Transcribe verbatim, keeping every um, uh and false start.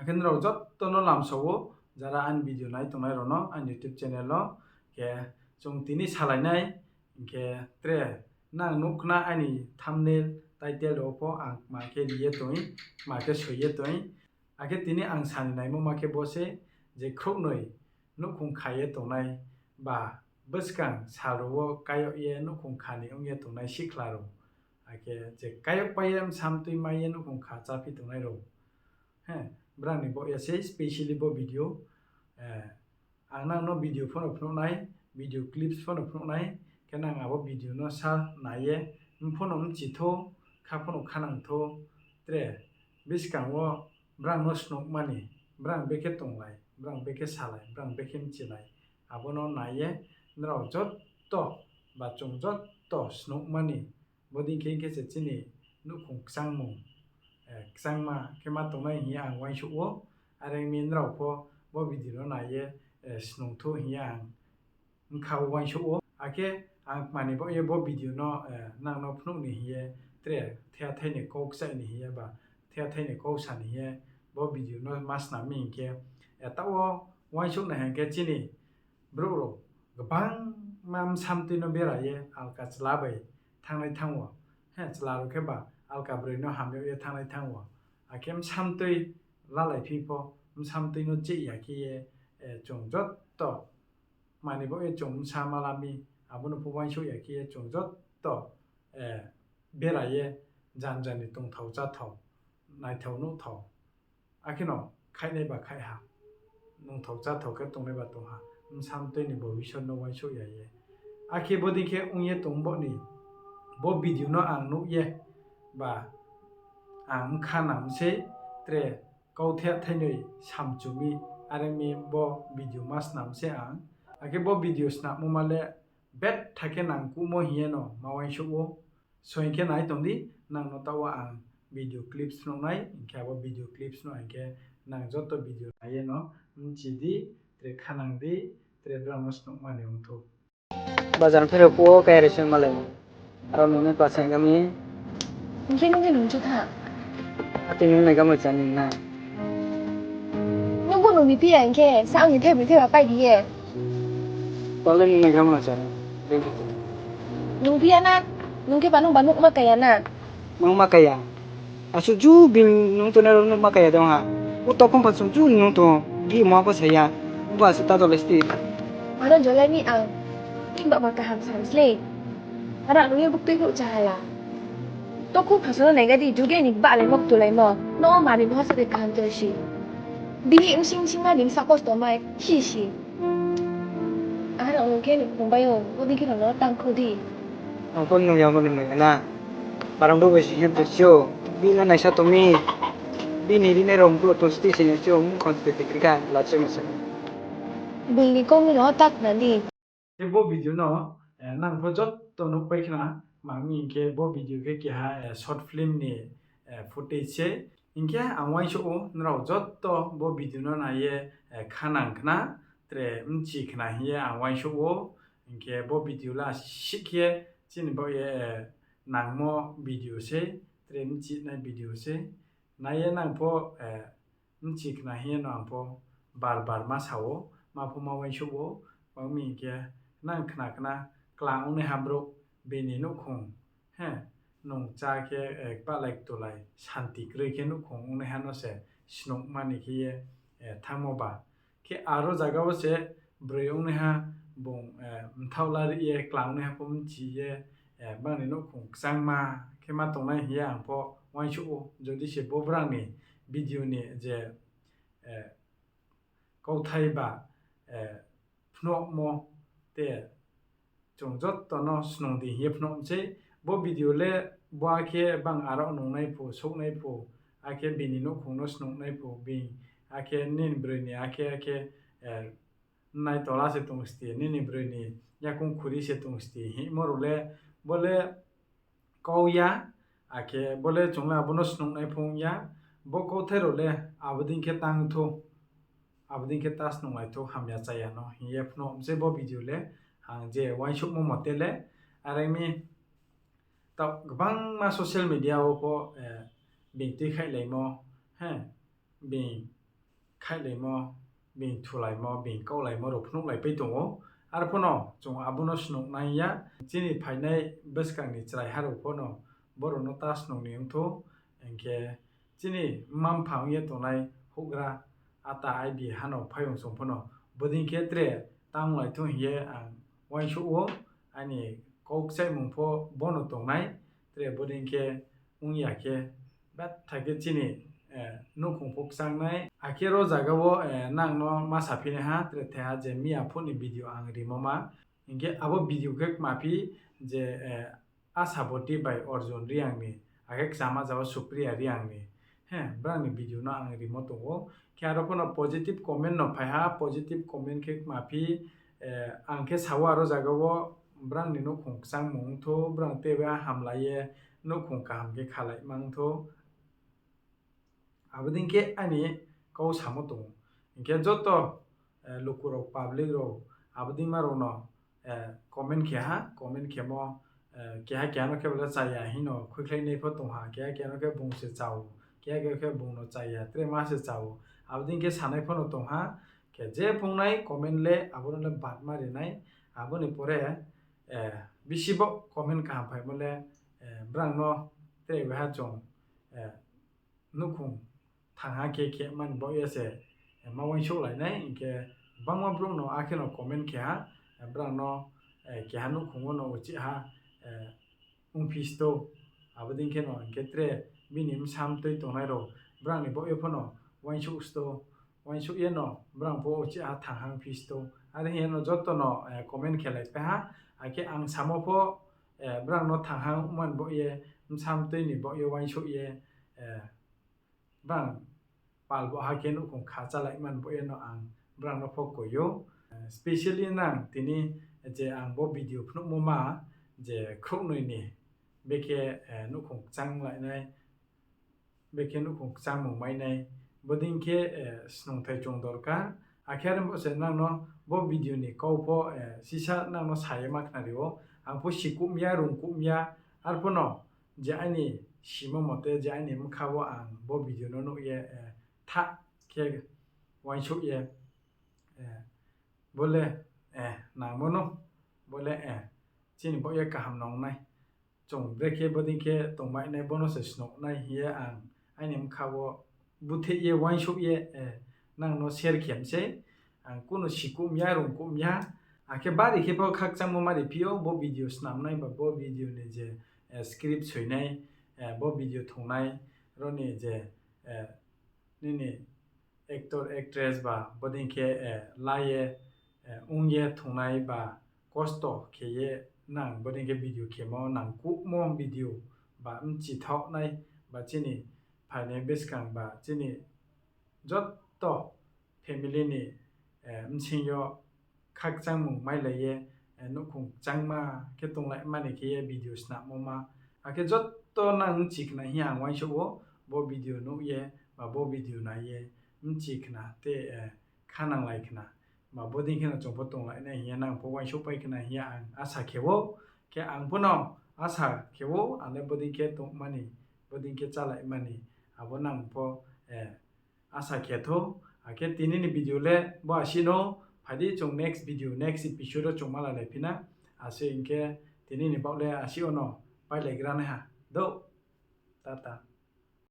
Akhe norok jotono lamsao jara ani video nai tongnai rokno ani YouTube channel o. Khe chwng tini salainai, hinkhe tre nang nukna ani thumbnail, title rok pho ang ma khe riye tongwi, ma khe soiye tongwi. Akhe tini ang sani naimoma khe bo se je khoroknwi nukhung khaiye tongnai ba bwskang sal rwo kayok ye nukhung khani wngye tongnai sikla rok. Akhe je kayok paiye bwsam twi maiye nukhung kha chaphi tongnai rok. He, brang ni bo ya se specially bo video, eh, ang nang no video phano phunuknai, video clips phano phunuknai, khe nang abo video no sa naiye, phano mchitho, kha phano khanangtho, tre bwskango brang no snukmani, brang bekhe tonglai, brang bekhe salai, brang bekhe mchilai, abono naiye norok jotto ba chwng jotto snukmani. Bodin khe hinkhe se chini nukhung kwchangmung, eh, kwchangma khe ma tongnai hiya ang uansukgo, are wngwi norok pho bo video no naiye, eh, snungthu hiya ang wngkha uansukgo. Akhe ang mani bo ye bo video no, eh, nang no phunukni hiye tre thea thaini kok chaini hiye ba thea thaini kok sani hiye bo video no ma snamwi hinkhe, eh, tao uansuknai hinkhe chini borok rok kwbangma bwsam twi no beraye alka chwla bai thangnai thango. He, chwla rok khe ba alka bwrwi no hamya ye thangnai thango. Akhe bwsam twi lalai phi pho, bwsam twi no cheh ya khe ye, eh, chwng jotto mani bo ye chwng bwsa malami, abono pho uansuk ya khe ye chwng jotto, eh, beraye jan jani tongthok chathok, naithok nukhthok. Akheno khainai ba khaiha, nungthok chathok khe tongnai ba tongha, bwsam twi ni bobisot no uansuk ya ye. Akhe bodin khe wngye tong boni, bo video no ang nukye ba ang wngkha nang se tre kautheh thainwi samchumi, are wngwi bo video ma snam se ang. Akhe bo video snammo male bet thakhe nang kumo hiye no ma uansukgo. So hinkhe nai tongdi, nangno tao ang video clips phunuknai, hinkhe abo video clips no hinkhe nang joto video naiye no mchidi, tre khanangdi, tre brao no snukmani wngthok. Bazar phero po kaya rese malai. Aro nungni pasang kami. Hinkhe nungni nungchu tha. Ati nung nai kamo chani na. Nungbo nungni piya hinkhe, sa angni thebri theba pai diye. Tole nung nai kamo chani. Nung piya na, nung khe ba nung ba nukma kaya na. Nukma kaya. Aswk ju bini nung tongnai rok nukma kaya dong ha. O tokong pha chwng ju nung tongo. Bi mo bo saya. Bo aswk ta dole sti. Mano jolai ni ang. Ni baba kaham sam sle. Ara nungni buk twi buk chahaya. Tokong pha sono nega di juge ni ba le mok tulai mo. No mari mo sa de kaham to si. Bini msing msing ma ning sa kosto mai. Si si. Ahai rok nung khe nung bai o, o digi rok no tang khudi. Ang pon nung ya, pon nung ya na. Barang bo bai si hem to sio. Bini naisa tongmi. Bini rinai rok bo to sti sini sio, mung khon sti sti ka la che masa. Bini kong ni no tak na di. Khe bo video no, eh, nang pho jotto nuk pai khna, mangmi hinkhe bo video khe keha, eh, short film ni, eh, footage se. Hinkhe ang uansukgo norok jotto bo video no naiye, eh, khanang khna, tre mchi khna hiye ang uansukgo. Hinkhe bo video la sikhe chini bo ye, eh, nangmo video se, tre mchi nai video se. Naiye nang pho, eh, mchi khna hiye no ang pho bar bar ma sao, ma pho ma uansukgo, mangmi hinkhe nang khna khna klang wngnai ha borok bini nukhung, he, nung cha khe, eh, palai tulai santi kwrwi khe nukhung wngnai hano se snukmani khe ye, eh, thangmo ba. Khe aro jaga o se bwrwi wngnai ha bung, eh, mthok lari ye klang wngnai ha pho mchi ye, eh, bangni nukhung kwchangma khe ma tongnai hiye ang pho uansukgo. Jodi se bo brang ni video ni je, eh, kauthai ba, eh, phunukmo te chwng jotto no snung di hiye phunuk msei. Bo video le bo akhe bang aro nungnai phu, suknai phu, akhe bini nukhung no snuknai phu, bini akhe nini bwrwi ni akhe, akhe, eh, nai tola se tong sti, nini bwrwi ni yakung khuri se tong sti, himo rok le bo le kok ya, akhe bo le chwng le abono snung nai phung ya, bo kauthai rok le abo ding khe tang thu, abo ding khe ta snung lai thu, hamya chaya no hiye phano mse bo video le ang je uansukmo mote le, are mi ta kwbangma social media o pho, eh, bini twi khai laimo, he, bini khailaimo, bini thulaimo, bini kaulaimo rok phunuk lai pai tongo. Arphano chwng abono swnuk nang ya, chini phainai bwskangni chwrai ha rok phano borokno ta swnukni wngthu, hinkhe chini mma mpha wngya tongnai hugra ata ai bi hano phayung chwng phano bodin khe tre tang lai thung hiye ang uansuk o, ani kok chaimung pho bono tongnai, tre bodin khe wngya khe, betha khe chini, eh, nukhung pho kchangnai. Akhe ro jaga o, eh, nang no ma sa phini ha, tre the ha je miya phone ni video ang rimo ma. Hinkhe abo video khe kma phi je, eh, Asaboti bai Arjun Reang ni, akhe kchama jaga Supriya Reang ni. He, brang ni video no ang rimo tongo. Khe aro phano positive comment no phai ha, positive comment khe kma phi, eh, ang khe sao aro jaga o brang ni nukhung kchangmung wngthu, brang teibo hamlai ye nukhung kaham khe khalai mangthu. Abodin khe ani kok samo tongo. Hinkhe joto, eh, lukurok, public rok, abodin ma rokno, eh, comment khe ha, comment khemo, eh, keha keha no khe bole chaya hino khuikhlai nai pho tong ha, keha keha no khe bung se chao, keha keha khe bung no chaya, tre ma se chao. Abodin khe sanai phano tong ha, khe je phungnai comment le abono le bad ma rinai, aboni pore, eh, bisi bo comment kaham phaimo le, eh, brang no tre bai ha chwng, eh, nukhung thangha khe khe mani bo ya se, eh, ma uansuk lainai, hinkhe bangma borok no akheno comment khe ha, eh, brang no, eh, keha nukhungo no uchi ha, eh, wngphi sto, abodin khe no hinkhe tre bini bwsa mtwi tongnai rok brang ni bo ya phano uansuk sto, uansuk ye no brang bo uchi ha thangha wngphi sto, are hiya no joto no, eh, comment khe lai pai ha, akhe ang samo pho, eh, brang no thangha wngmani bo ye bwsa mtwi ni bo ye uansuk ye, eh, bang pal bo hakhe nukhung kha chalai man bo eno ang brang no phok koyo. Specially nang tini je ang bo video phunukmo ma je khuknwi ni bekhe, eh, nukhung kchang lainai, bekhe nukhung kchangmung mainai, bodin khe, eh, snungthai chwng dorkar. Akhe are bo se nang no bo video ni kau pho, eh, sisa nang no saye ma khna rio, ang pho sikum ya rungkum ya, arpho no je ani simo mote je ani bwkha o ang bo video no nukye, eh, tha khe uansuk ye, eh, bole, eh, nangmano, bole, eh, chini bo ye kaham nongnai. Chwng brekhe bodin khe tongbainai bono se snuknai hiye ang ani bwkha o buthe ye uansuk ye, eh, nang no share khe mse. Ang kunu sikum ya, rungkum ya. Akhe bari khe pho khakchangma mari phio bo video snamnai ba bo video ni je, eh, script soinai, eh, bo video thungnai roni je, eh, nini actor, actress ba bodin khe, eh, laye, eh, wngye thungnai ba kosto kheye nang bodin khe video khemo nang kubmo video ba mchithoknai ba chini phainai bwskang ba chini jotto family ni, eh, bsingyo khakchangmung mailaiye, eh, nukhung changma khe tonglaimani khe ye video snamo ma. Akhe jotto nang chikna hiya ang uansuk o bo video nukye ba bo video naiye mchikna te, eh, khanang lai khna. Ba bodin kheno chwngpho tonglainai hiya nang pho uansuk pai khna hiya ang asa khewo. Khe ang phano asa khewo ang le bodin khe tongmani, bodin khe chalaimani abo nang pho, eh, asa khe tho. Akhe tini ni video le bo asino, phaidi chwng next video, next episode o chwng malai lai phina. Ase hinkhe tini ni bak le asino pailai gra nai ha. Do. Tata.